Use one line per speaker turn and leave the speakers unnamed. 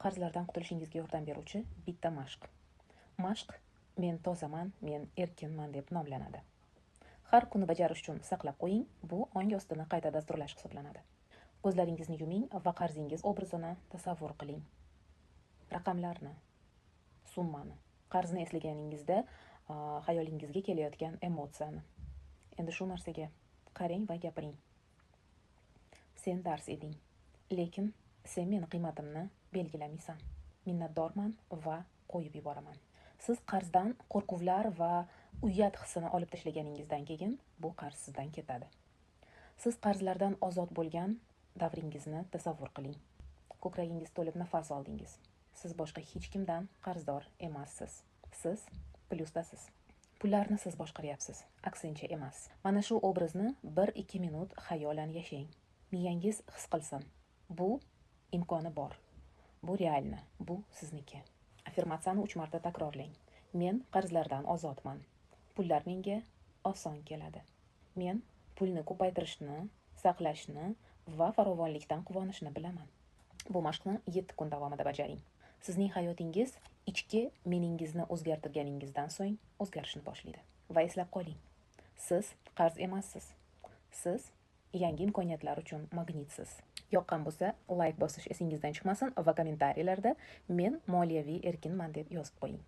Qarzlardan qutulishingizga yordam beruvchi bitta mashq. Mashq "Men tozaman, men erkinman" deb nomlanadi. Har kuni bajarish uchun saqlab qo'ying, bu ong ostini qayta dasturlash hisoblanadi. Ko'zlaringizni yuming va qarzingiz obrazini tasavvur qiling. Raqamlarni, summani, qarzni eslaganingizda xayolingizga kelayotgan emotsiyani. Endi shu narsaga qarang va gapiring. Sen dars eding, lekin sen meni qiymatimni belgilamaysan. Minnatdorman va qo'yib yuboraman. Siz qarzdan qo'rquvlar va uyat hissini olib tashlaganingizdan keyin bu qarz sizdan ketadi. Siz qarzlardan ozod bo'lgan davringizni tasavvur qiling. Ko'kragingiz to'lib nafas oldingiz. Siz boshqa hech kimdan qarzdor emassiz. Siz plyusdasiz. Pullarni siz boshqaryapsiz, aksincha emas. Mana shu obrazni 1-2 minut xayolan yashang. Miyangiz his qilsin. Bu imkoni bor. Bu реально, bu sizniki. Affirmatsiyani 3 marta takrorlang. Men qarzlardan ozodman. Pullar menga oson keladi. Men pulni ko'paytirishni, saqlashni va farovonlikdan quvonishni bilaman. Bu mashqni 7 kun davomida bajaring. Sizning hayotingiz ichki meningizni o'zgartirganingizdan so'ng o'zgarishni boshlaydi. Va eslab qoling. Siz qarz emassiz. Siz yangi imkoniyatlar uchun magnitsiz. Yoqqan bo'lsa, layk bosish esingizdan chiqmasin va kommentariylarda "Men moliyaviy erkinman" deb yozib qo'ying.